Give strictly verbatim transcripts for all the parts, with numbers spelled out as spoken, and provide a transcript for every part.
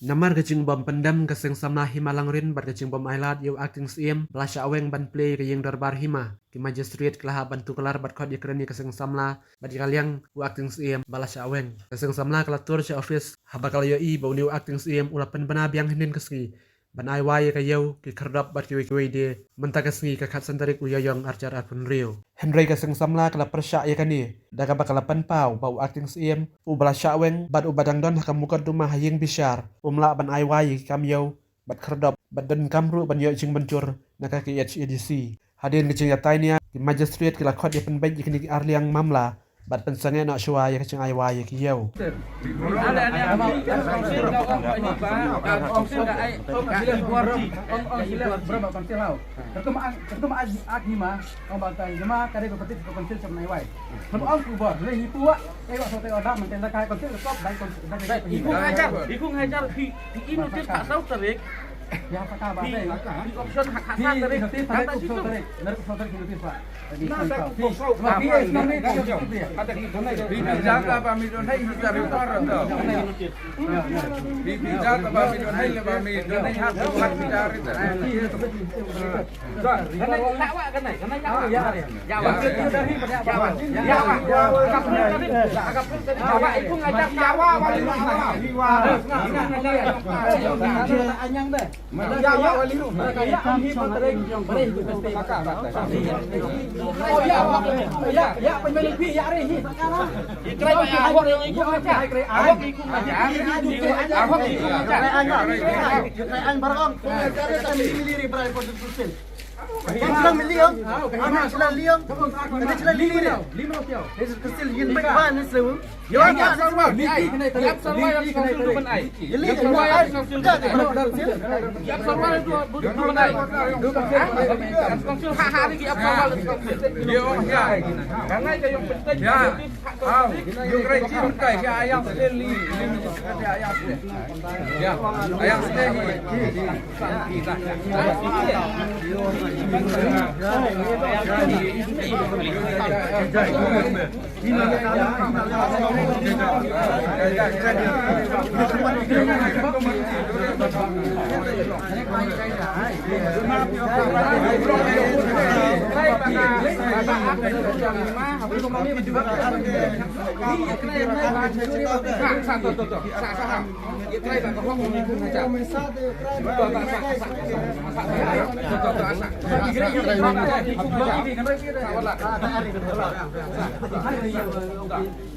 Namar ka jingbym pyndem, ka Seng Samla Hima Langrin bad ka jingbym ailad ïa u Acting Syiem ba la shah weng ban plie ïa ka ïing dorbar hima, ki magistrate ki la hap ban tuklar bad khot ïakren ïa ka Seng Samla bad ïa ka liang u Acting Syiem ba la shah weng. Ka Seng Samla ka la tur sha office haba ka la ïohi ba une u Acting Syiem u la pynbna biang hynnin ka sngi ban ai wai ïa ka ïew, ki khyrdop bad kiwei kiwei de. Mynta ka sngi, ka khatsan tarik u Ïaïong arhajar arphew hynriew. Hynrei ka Seng Samla ka la pyrshah ïa kane da kaba ka la pynpaw ba u Acting Syiem uba la shah weng bad uba dang don ha ka mukotduma ha ïing bishar um lah ban ai wai ïa ki kam ïew bad khyrdop bad donkam ruh ban ïoh jingbynjur na ka K H A D C. Hadien ka jingïatai nia, ki magistrate ki la khot ïa pynbeit ïa kine ki arliang mamla bad pynsangeh noh shuwa ïa ka jingai wai ïa ki ïew.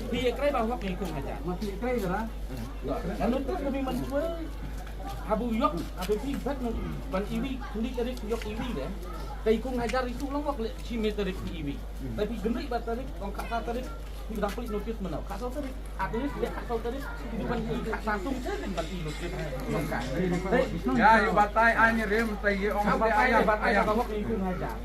Phi ïa kren ba hok ïa i Kong Hajar. Nga notice ka bi mynshuwa. Haba u ïoh, haba phi bet ban iwi, khyndiat tarik ïoh iwi de. Ka i Kong Hajar itu long wok leh shi me tarik phi iwi. Tapi khyndiat ba tarik, ong kata tarik, phi dang pynlong notice mynno. Kata tarik, at least leh kata tarik, phi ban iwi kata sung se ban iwi notice. Ya, ïa batai ai ni rim, tai ïa ong batai ai, batai ai ba hok ïa i Kong Hajar.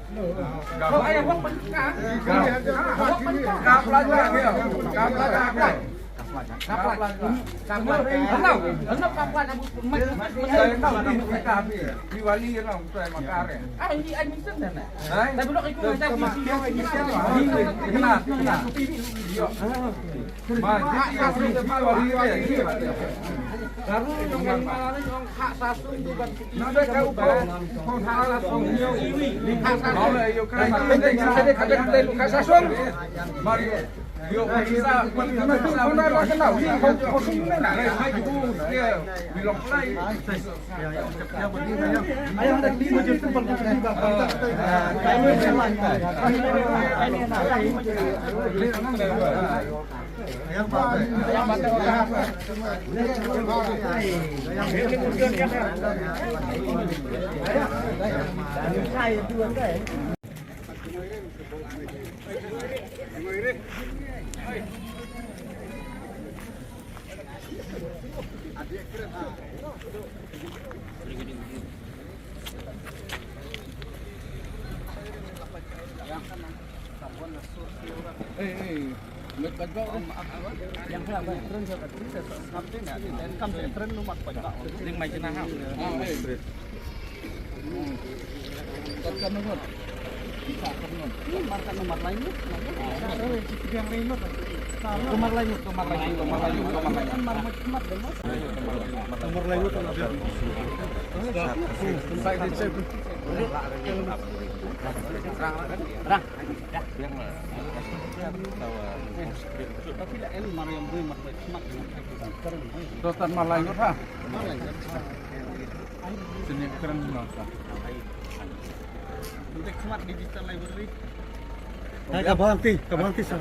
Hai, ka bang ti, ka bang ti sa.